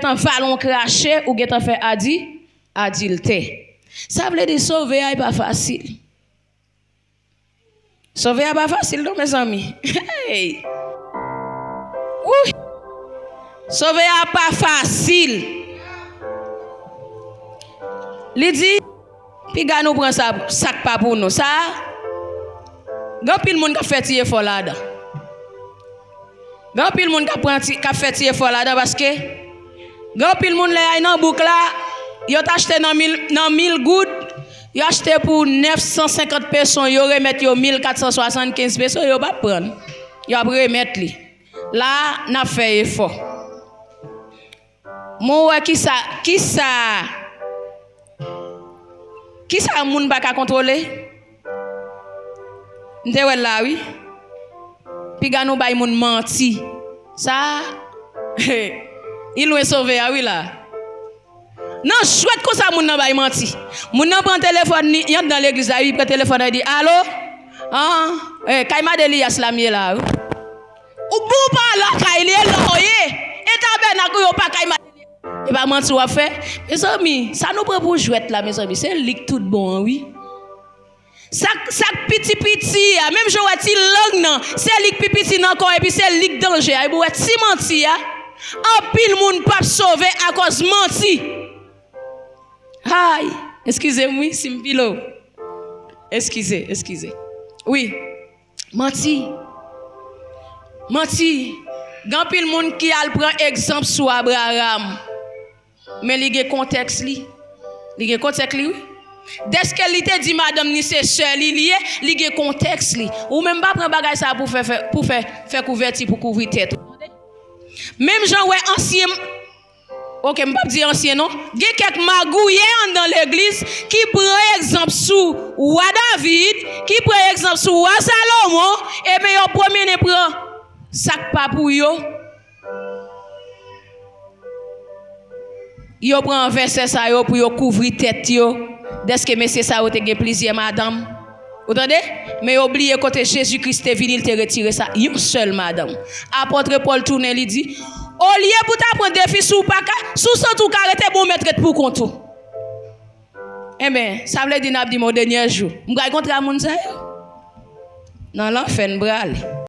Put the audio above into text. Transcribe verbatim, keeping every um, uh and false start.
Nan valon krache, ou gentan fè adi, adiltè. Sa vle di sove a, e pa fasil. Sove a pa fasil non, mezanmi. Hey! Wouy! Sove a pa fasil. Li di, piga nou pran sa, sa k pa pou nou. Sa, gen anpil moun k ap fè ti efò ladan. Gen anpil moun k ap pran ti, k ap fè ti efò ladan paske gen anpil moun lè y al nan bouk la, yo t achte nan mil, nan mil goud, yo achte pou nèf san senkant peso, yo remèt yo mil kat san swasannkenz peso, yo p ap pran. Y ap remèt li. La, n ap fè efò. Mwen wè kisa, kisa, kisa moun pa ka kontwole. M te wè l la, wi. Piga nou bay moun manti. Sa, li lwen sove a, wi, la. Nan jwèt konsa, moun nan bay manti. Moun nan pran telefòn li, li anndan legliz la, li pran telefòn nan, li di, "Alo? An, eh, kay Madelyas la m ye la, wi." Ou bon pa lakay li, e la w ye. E tabènak ou yo pa kay Madelyas. E pa manti w ap fè. Mezanmi, sa nou pran pou jwèt la, mezanmi, se lik tout bon an, wi. Sa k, sa k piti piti a, menm jan w wè ti lang nan, se lik pi piti nan kò, epi se lik danje a, epi w wè ti manti a, anpil moun p ap sove akòz manti. Ay, eskize m wi, si m pile w. Eskize, eskize. Wi, manti. Manti. Gen anpil moun ki al pran egzanp sou Abraram. Men li gen kontèks li. Li gen kontèks li, wi. Dèske li te di madanm ni se sè li li ye, li gen kontèks li. Ou menm pa pran bagay sa pou fè, fè, pou fè, fè kouvèti pou kouvri tèt ou. Menm jan w wè ansyen, oke, m p ap di ansyen non. Gen kèk magouyè anndan legliz ki pran egzanp sou wa David, ki pran egzanp sou wa Salomon, ebyen yo pwomennen pran sa k pa pou yo. Yo pran vèsè sa yo pou yo kouvri tèt yo, dèske mesye sa yo te gen plizyè madanm. Ou tande? Men yo bliye kote Jezi Kris te vini, li te retire sa, yon sèl madanm. Apòt Pòl tounen, li di, olye pou ta pran de fi, si w pa ka, si w santi w ka rete, bon, mèt ret pou kont ou. Enben, sa vle di n ap di m o dènyè jou, m pral kontre a moun sa yo. Nan lanfè n prale.